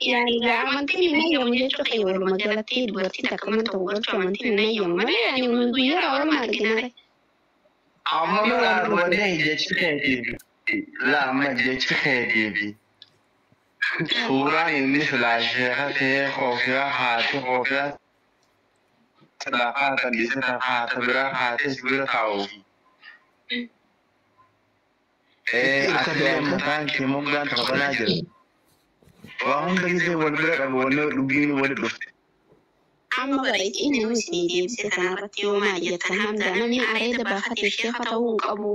Yaani amantiin hin eeyyamu jechuu kee walumaa galatti dubartii takka mana tokko galchuu amantiin hin eeyyamu malee yaani guyyaa oolmaa arginaare. Amma wanni jechi keetiif laa amma jechi keetiif suuraan inni silaa sheeka ta'ee koofiyaa haate koofiyaa silaa kaatan dhiise haata biraa haatee si bira taa'uuf. Ati mataan kee moggaan tokko banaa jira. Waa hunda gisee wal bira qabu wanni dubbiin wali dhufte. Amma bareechi inni isinii deebise kanarratti yoo maal jettan Hamza namni areeda baafateef sheeka ta'uu hin qabu.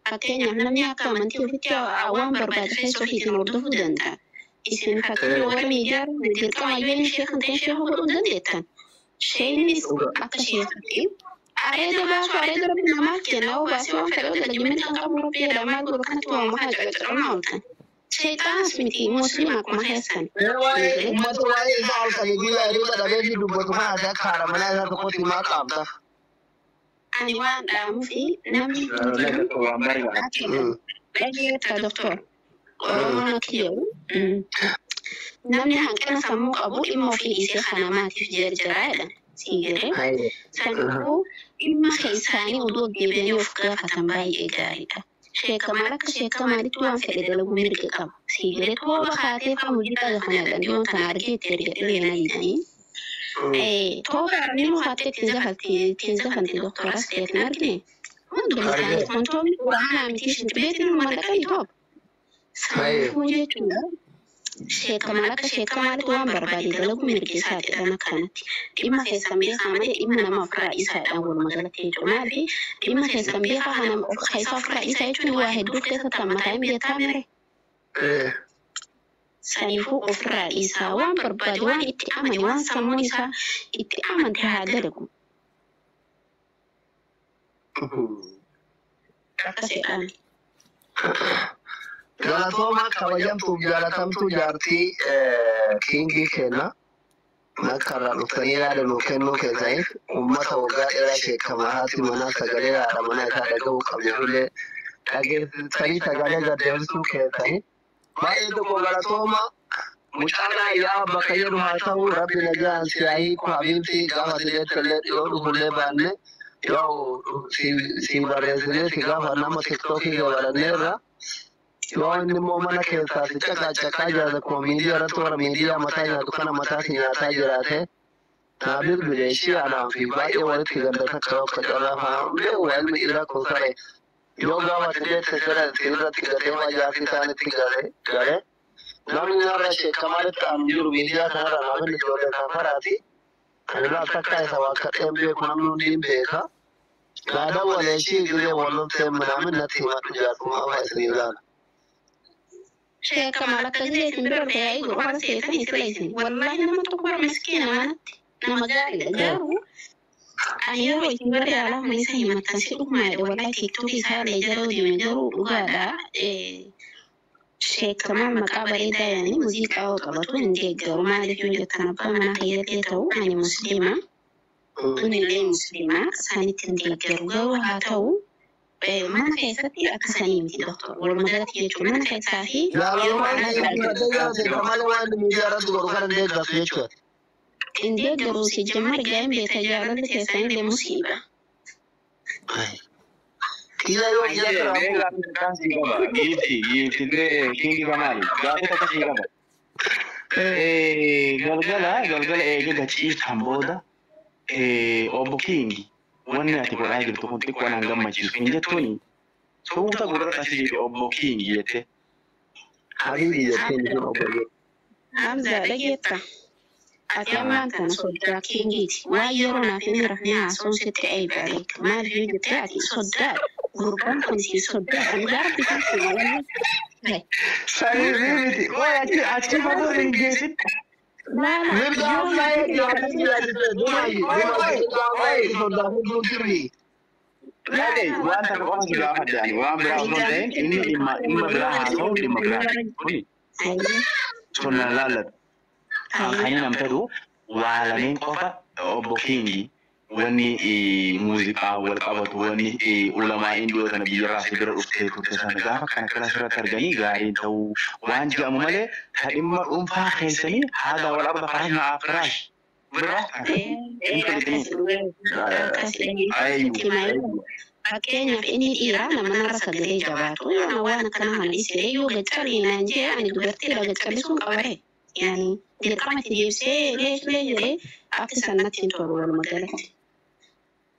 Fakkeenyaaf namni akka amantii ofiitti waan barbaade keessa ofiitiin hordofuu danda'a. Isin fakkeenya warra miidiyaa dirqama yoo inni sheeka hin ta'in sheeka godhuu hin dandeettan. Sheeknis akka sheekatti areeda baasu areeda rabbi namaaf kenna oo baasee waan fedhe yoo dalage mirga hin qabu rabbi jedha maal godhu kanatti waamama kana caqacaqamaa ooltan. Sheexaanas miti musliima akkuma keessan. Waa'ee uummata waa'ee isaa halkanii guyyaa hirriba dhabee fi dubbatu kana ati akka haadha manaa isaa tokkotti maal qaabda? Ani waan dhaamuu fi namni hundinuu Waan barbaadu. Dhageetta doktor. Oromoon akka jedhu namni hanqina sammuu qabu dhimma ofii dhiisee kan namaatiif jarjaraa jedhan. Siin jedhee. Kanaafuu dhimma keessaanii oduu deebi'anii of gaafatan baay'ee gaariidha. Sheeka maal akka sheeka maalitti waan fedhe dalaguu mirga qaba. Siin jedhee tooba kaatee fa muuziqaa kana jedhan dhiyoon kana argee itti ergadhee na jedhanii. Tooba arninu kaatee ittiin zafalti ittiin zafanti doktoras ta'e kan argine. Hunduma isaanii wantoonni quraanaa miti shintibeetiin numa dhaqanii tooba. Saafuu jechuudha. Sheeka maal akka sheeka maalitti waan barbaade dalaguu mirga isaati jedhan akkanatti. Dhimma keessan beekaa malee dhimma nama ofirraa dhiisaadhaan walumaa galatti jechuudha. Maaliif dhimma keessan beekaa kana keessaa ofirraa dhiisaa jechuun waa hedduu keessatti hammataa hin beektaa mere. Saniifuu ofirraa dhiisaa waan barbaade waan itti amane waan sammuun isaa itti amante haa dalagu. Akkasidhaan. Galatooma kabajamtuuf jaalatamtuu jaartii kiingii kenna. Akka irraa dhuftanii yaada nuu kennuu keessaniif uummata waggaa dheeraa sheekama haati manaa sagalee haadha manaa isaa dhaga'uu qabne illee dhageessisanii sagalee gaddeebisuu keessanii. Baay'ee tokko galatooma mucaan yaa bakka jedhu haa ta'u rabbi nagaan si haa hiiku habiibti gaafa sileetti illee dhiyoo dhufullee baanne yoo si barreessinee si gaafa nama tiktookii gabalanneerra. Yoo inni immoo mana keessaa si caqaa jiraate akkuma miidiyaa irratti warra miidiyaa mataa nyaatu kana mataa si nyaataa jiraate naa bilbile ishii anaa fi baay'ee walitti ganda takka akka carraa faana beeku ilmi dhiiraa kun sare yoo gaafa si deette sira irratti gatee waa jaarsi isaanitti gale gale namni narra sheekamaalitti aanu jiru miidiyaa kanarra namni ijoollee safaraati kan irraa takka isa waakkadheen beeku namni hundi hin beeka. Naa dawwalee ishii gisee wallolteen minaamin natti himadhu jaartumaa fa'aa isin ilaala. Sheeka maal akka gisee isin bira dhufee yaa'ii godhu warra seetan isila isin. Wallaahi nama tokko bara miskiina manatti nama gaariidha. Garuu ani yeroo isin bira yaalaa mana isa himattan si dhugumaa jedhe wallaahi tiiktookii isaa illee jala deeme garuu dhugaadha. Sheeka maal maqaa bareedaa yaani muuziqaa yoo qabatu hin deeggaru maaliif yoo jettan abbaa manaa kiyyallee ta'u ani musliima. Kunillee musliima sanitti hin deeggaru garuu haa ta'u mana keessatti akka sanii miti doktor. Walumaa galatti jechuun mana keessaa fi yeroo Jaalalummaan alaa keessa gaariidha. deeggartu malee waan miidiyaa irratti godhu kana hin deeggartu jechuudha. Hin deeggaru si jammar gaa'in beekta jaalalli keessanillee musiiba. Kiyya yoo biyya Ayyee biraa mee bu'u. gaaffii takkaan sii qaba. Giifti giiftillee kiingi kamaali. Gaaffii takka sii qaba. Galgala galgala eega gachiiftan booda obbo Kiingi wanni ati godhaa jirtu kun xiqqoo naan gammachiisu hin jettuuni. Suuta gurra asii jedhe obbo Kiingi jette. Habiibi jetteen isin obbo jedhu. Hamza dhageetta. Ati ammaan tana soddaa kiingiiti. Waan yeroo naaf hin rafne haasawuun sitti ayib aleeka. Maaliif yoo jette ati soddaadha. Gurbaan kun si soddaadha. Dhugaa rabbi kan fuula wallaahi. Sanii miti. Qoy achi achi fagoo hin geessin. Laala Mirga yoo ammaa eegi habiibi jedhee dumaayi Qoy dumaayi qoy mirga ammaa qoy. eegi soddaa fuuldura sirrii. Dhaga'i waan takka qofa si gaafadhe ani waan biraa osoo hin ta'in inni dhimma dhimma biraa haasa'u dhimma biraati. Kuni sunnaan laallatu. Kan inni nam fedhu waa lameen qofa obbo Kiingi Wanni muuziqaa wal qabatu, wanni ulamaa'in dhiyoo tana biyyarraa si bira dhuftee turte sana gaafa kana kana asirratti arganii gaariin ta'uu waan jedhamu malee, ta dhimma dhuunfaa keessanii haadha wal arda farasna firaash bira. Fakkeenyaaf, inni dhiiraa nama narra sagalee jabaatu yoo waan akkana kana dhiisee yoo gaccalii naan jee, ani dubartiidha, gaccallisuun qabare. Yaani dirqama itti deebisee leeshlee jedhee akka isaan natti hin tolu walumaa galatti.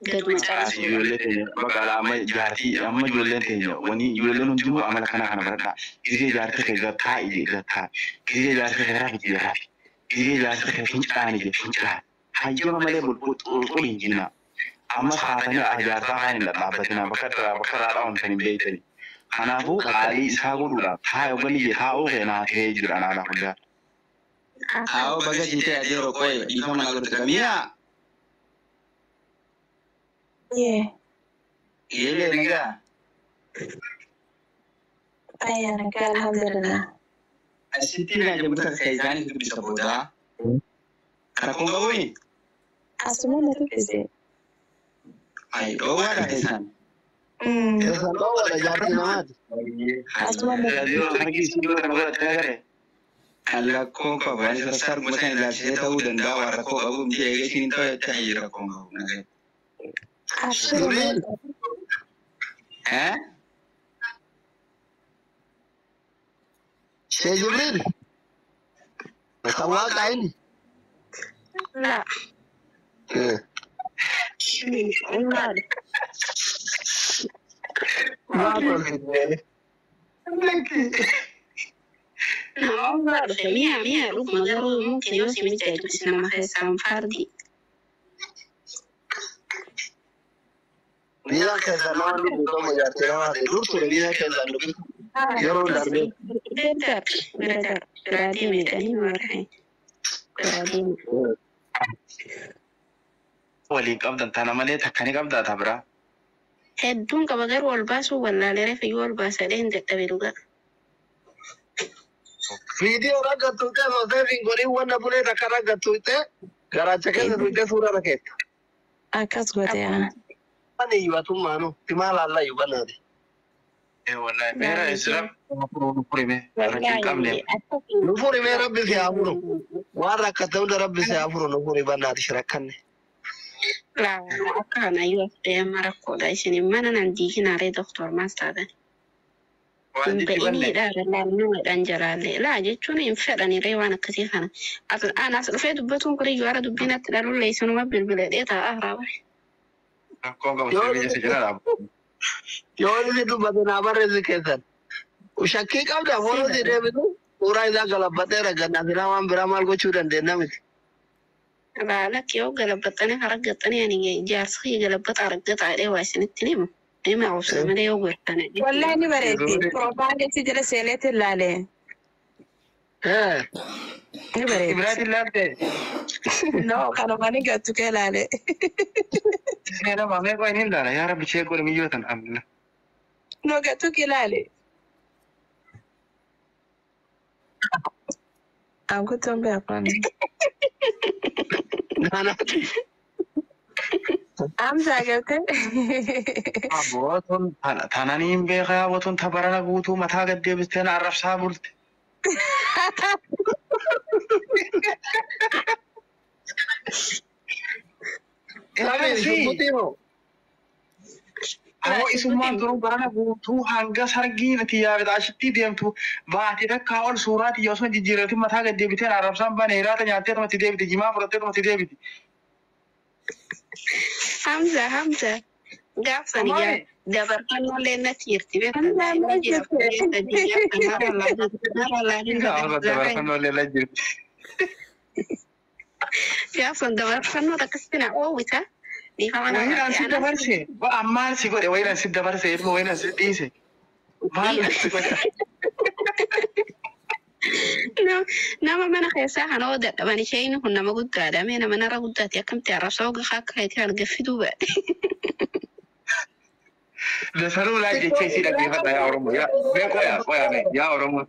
Gaduma caalsu. Ijoollee teenya bakka amma jaartii, amma ijoolleen teenya, wani ijoolleen hundinuu amala kana kana baradhaa. Gisee jaartii kee gattaa ije gattaa. Gisee jaartii kee rafi ije rafi. Gisee jaartii kee fincaani ije fincaani. Hayyama malee bulbul hin jinna. Ammas haatanii jaarsaa kaan hin dhadhaabbatina, bakka irraa bakka irraa dhaawamtan hin beektani. Kanaafuu qaalii isaa godhuudhaaf haa yookaan ije taa'uu kee naa ta'ee jira naadhaa hundaa. Awo, baga siitee adeero qoye dhiifama naa godhate kamiyaa. Yee, Yeelee, nagaa. Ayya, nagaa, alhamdulillah. Asitti naa jedhu takka isaanii dubbisa boodaa. Rakkoon qabuuni? Asuma na dubbise. Ayi, dhoowwaadha keessaan. Keessan dhoowwaadha, jaartii namaati. Asuma na Adeero harki isii dhiyoo kana godhatte agaree. Kan rakkoo qabu ani sassarguma sana ilaalchisee ta'uu danda'a, waan rakkoo qabu miti, eegee isin ta'u jettee, hayyi, rakkoon qabu nagaa. Abshir. Jibriil. Eh? Shee Jibriil. Kan waaqa inni. La. Maali? Maal tolfitee? Nama dhufe mi'a mi'a dhuguma, garuu mumkin yoo si mijaajibsi nama keessaan fardi. Biyya keessa nama dubbifamu jaartii namaati. Dur ture biyya keessaan dubbifamu. Yeroo darbee. Bira bira biraa deemedhanii maarree biraa deeme. Waliin qabdan tana malee takka ni qabdaa ta biraa. Hedduun qaba, garuu ol baasuu wallaalee, reefa yoo ol baasadhee hin dadhabe dhugaa. Viidiyoo raggattu ta'e osoo hin godhin, wanna bulee takka raggattu ta'e garaacha keessa tuqxee suura rakeetta. Akkas goote yaa. Ani iyyuu timaa laallaa iyyuu banaati. Wallahi meera isra furime rakkoo qabne. Nu furi mee, rabbi si haa furu. Waan rakkate hunda rabbi si haa furu, nu furi banaati shirakkanne. Laa, akka kana yoo as deema rakkoodha, isin mana nan diiginaaree doktor maal taatan. Waan Hin jijjiiranne. ba'iniidha laalluudhaan jalaallee laa jechuun hin fedhaniree waan akkasii kana. An as dhufee dubbatuun kun iyyuu hara dubbiin atti dhalullee isinuma bilbiladhee taa'aa haaraa. Rakkoon qabu sirrii keessa jira dhaabu. Yoo inni dubbate naa barreessi keessan. Shakkii qabda foonoo si deebisu suuraa isaa galabbadhee ragganna, silaa waan biraa maal gochuu dandeenya miti. Laa, lakki, yoo galabbaxanii argattanii ani jaarsa kiyya galabbata argata jedhee waa isinitti himu. Hima obsa malee yoo godhan. Wallahi ni bareeddi. Profaayilii si jala seeneetti ilaale. Ni bareeddi. Ibiraatiin laalte. No, kanuma ni gattu kee ilaale. Seera maamee qo'in hin laala yaa rabbi ishee godhe miyyoo tan amna. No, gattu kee ilaale. Ankutuun beekan. Naanaati. Amsa galtee. Abootun tananiin beekaa, abootun tabarana guutuu mataa gad deebistee na arrabsaa bulte. Kamiin shubbutii moo? Ammoo isummaan turuu barana guutuu hanga sargii nati yaabeta ashitti deemtu baatee takkaa ol suuraa tiyya osoo hin jijjiirratin mataa gad deebitee na arrabsaan baane, hiraata nyaattee tumatti deebite, jimaa fudhattee tumatti deebite. Hamza, Hamza, gaafsan yaa dabarfannollee natti jirti beektaa. Hamza, maal jette? Dabarfannoo illee jirti. Gaafsan dabarfannoo akkasitti na oowwita. Wayiidhaan si dabarse ammaan si godhe, wayiidhaan si dabarse ilma, wayiidhaan si dhiise. Maal si godhe? Nama mana keessaa kana oo dadhaban, isheen kun nama guddaadha. Mee nama narra guddaati akkamitti arrabsa oga akka keetii argaffiduu baadhe. Dasanuu laa jecha isii dhaggeeffadha yaa Oromoo. Yaa mee qoya qoya mee yaa Oromoo,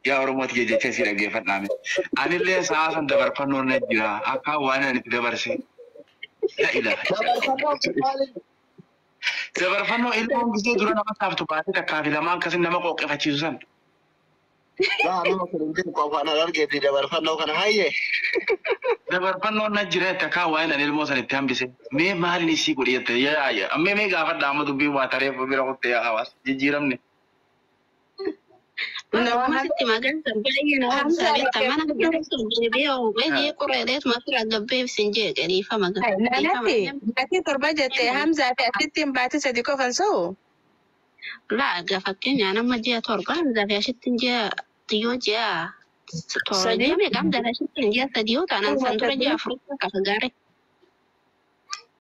yaa Oromooti jecha isii dhaggeeffadhaa mee. Anillee sa'a san dabarfannoon na jira akka waan ani itti dabarse. La ilaha. Dabarfannoo maali? Dabarfannoo ilmoon gisee dura nama saaftu baatee takkaa fi lamaan akkasin nama qooqefachiisu san. Laa nama kun hin jiru qofaan argeeti dabarfannoo kana hayyee. Dabarfannoon na jira takkaa waa'ee nan ilmoo san itti hambise. Mee maalin isii godhi jette yaa yaa mee mee gaafadha amma dubbii waa tareef bira kuttee yaa hawaasa jijjiiramne. Nama sitti magansa baay'ee na obsa beekta mana sun deebi'ee oobee qureedheet mafira gabbee sin jeeqe dhiifama. Nanatti baatii 7 jettee Hamzaa fi asitti hin baatii 3 qofan soo. Laa egaa fakkeenyaa nama ji'a 7 Hamzaa fi ashitti ji'a xiyyoo ji'a 7 ji'a meeqa Hamzaa fi ashitti ji'a 3 yoo ta'an san dura ji'a 4 qaba gaare.